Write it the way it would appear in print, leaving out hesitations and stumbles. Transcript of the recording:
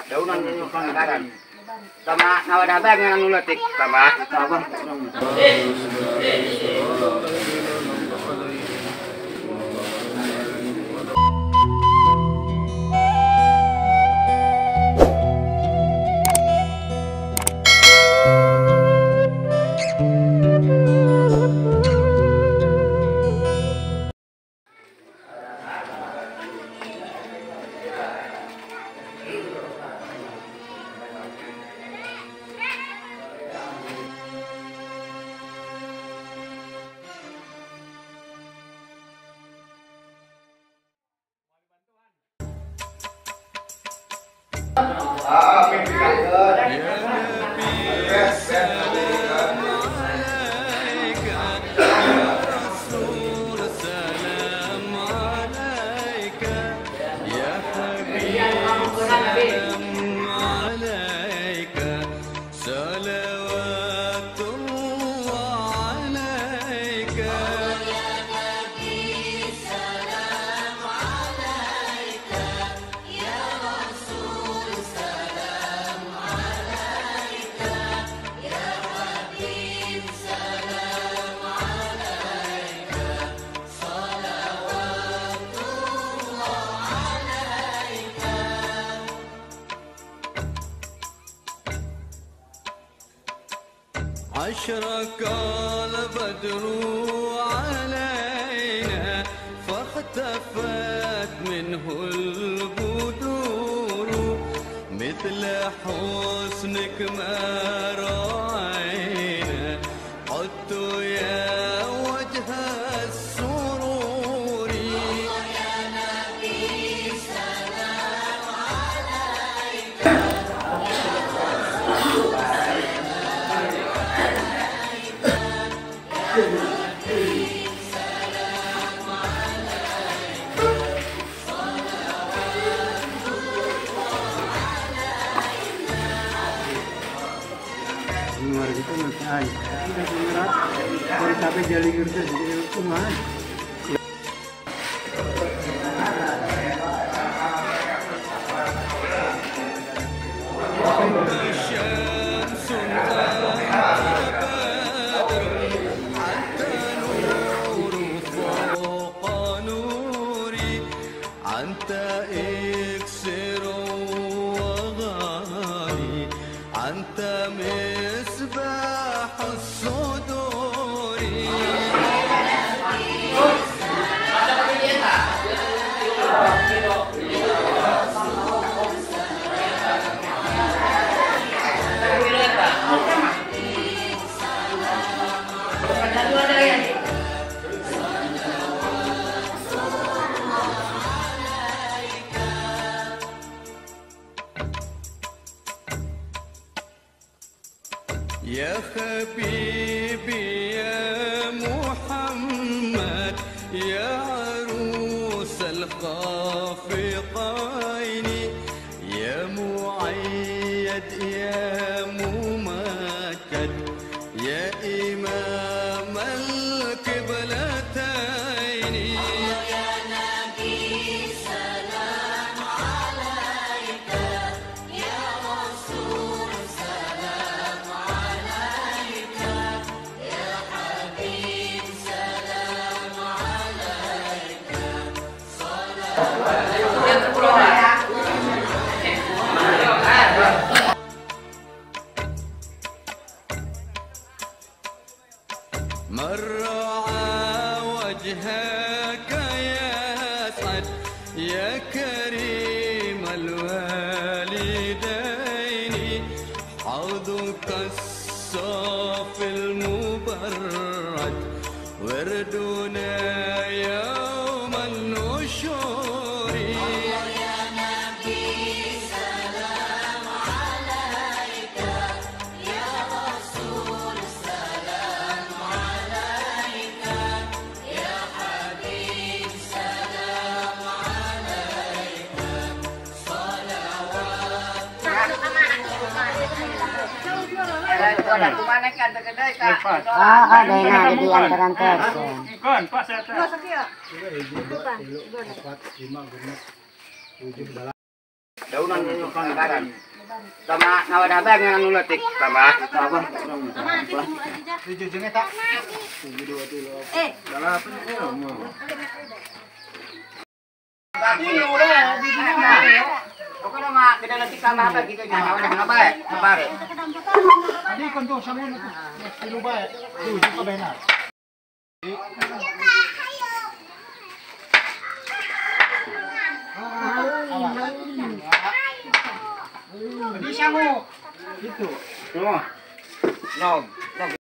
Daunan sama ngawadah bae ngan leutik tambah. أشرق البدر علينا فاختفت منه البدور مثل حسنك ما رأينا قد يا وجه السرور. يا نبي سلام عليك شمس حتى نور فوق نوري أنت إكسر وغالي أنت مصباح الصدور. يا حبيبي يا محمد يا عروس الخافقين يا معيد يا ممجد يا إمام القبلتين. يا نبي سلام عليك يا رسول سلام عليك يا حبيب سلام عليك من رعى وجهك يسعد يا كريم الوالدين حوضك الصافي المبرد وردنا يوم النشور. يا نبي سلام عليك يا رسول سلام عليك يا حبيب سلام عليك صلوات. Daunan kan. Tama nawadah bae ngan letik tambah. Apa? Dijujungnya tak? Eh. Pokoknya mah beda letik tambah apa gitu jangan nawadah ngabae. Ngabae. Adi konto sama tilu bae. Tujuh ka benar. Di sangu. Itu. Tuh. Nog.